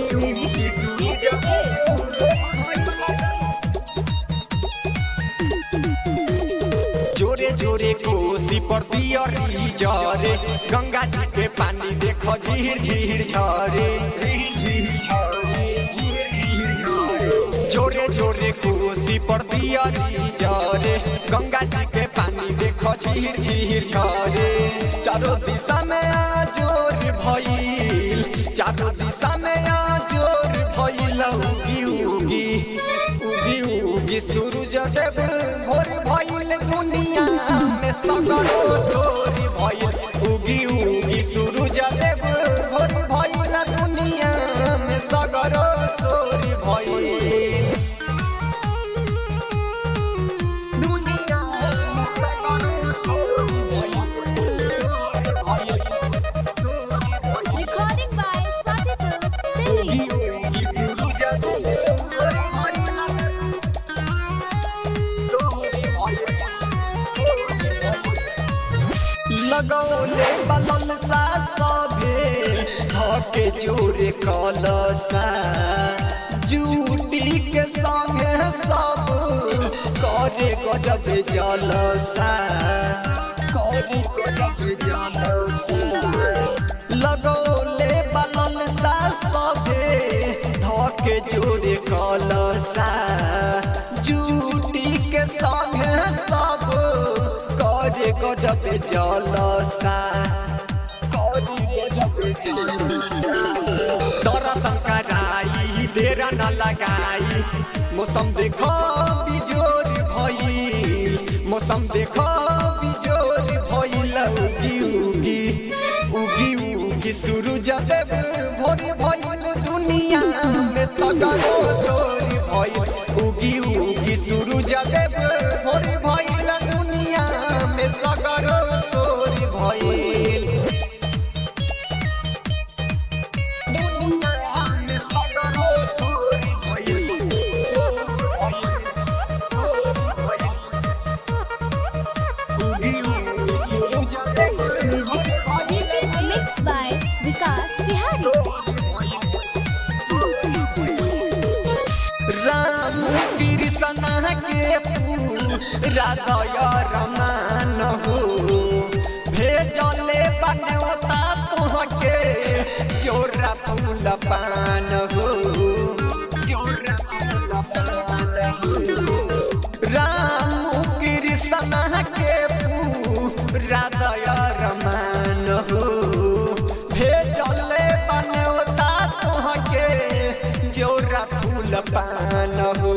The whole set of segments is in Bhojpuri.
उगी सूरज जोरे जोरे कोसी पर दियरी जरे, गंगा जी के पानी देखो झीर झीर झरे, झीर झीर झरे, झीर झीर झरे। जोरे जोरे कोसी पर दियरी जरे, गंगा जी के पानी देखो झीर झीर झरे। चारों दिशा में जोर भइल, चारों दिशा में जोर भइल। उगी उगी उगी उगी सूरज देव भोर भइल, दुनिया में सगरो तोर भइल। उगी उगी सूरज देव भोर भइल, दुनिया में सगरो सोर भइल। दुनिया में सगरो तोर भइल, तोर भइल, तोर भइल। Recording by Swati Films, Delhi. उगी उगी सूरज देव भोर भइल, तोर भइल, तोर भइल। लगौले बलल सा सभे धके जोरे कलसा, जूटी के संगे सब करे गजब जलसा, करे गजब जलसा। लगौले बलल सा सभे धके जोरे कलसा, जूटी के संगे सब करे गजब जलसा, करे गजब जलसा। दर्शन कराई देर न लगाई, मौसम देखो बिजोर भइल, मौसम देखो बिजोर भइल। उगी उगी उगी उगी सूरज देव भोर भइल, दुनिया में सगरो तोर भइल। उगी उगी सूरज देव भोर भइल, दुनिया में सगरो सोर भइल। दुनिया में सगरो सोर भइल, तोर भइल, तोर भइल। उगी उगी सूरज देव भोर भइल, Mixed by Vikas Bihari. Ram Krishna के राधय रमान हो, भेजले बनौता तुहके चोरा फूल पान हो, चोरा फूल पान हो। राम कृष्ण के राधय रमान हो, भेजले बनौता तुहके जोरा फूल पान हो,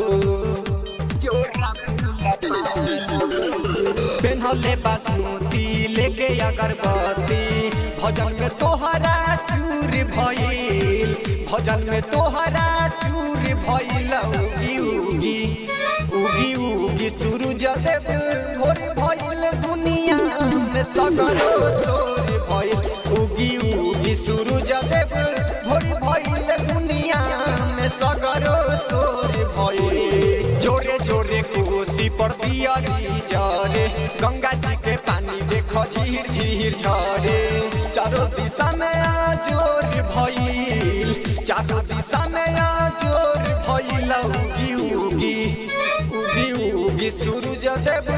जोरा फूल पान हो। पेन्हले बाधूती लेके अगरबत्ती, भजन में तोहरा चूर भइल, भजन में तोहरा चूर भइल। उगी उगी उगी उगी सूरज देव भोर भइल, दुनिया में सगरो तोर भइल। उगी उगी सूरज देव भोर भइल, दुनिया में सगरो सोर भइल। जोरे जोरे कोसी पर दियरी जरे, गंगा जी के पानी देखो झीर झीर झरे। चारों दिशा में जोर भइल, चारों दिशा में जोर भइल। उगी उगी उगी उगी सूरज देव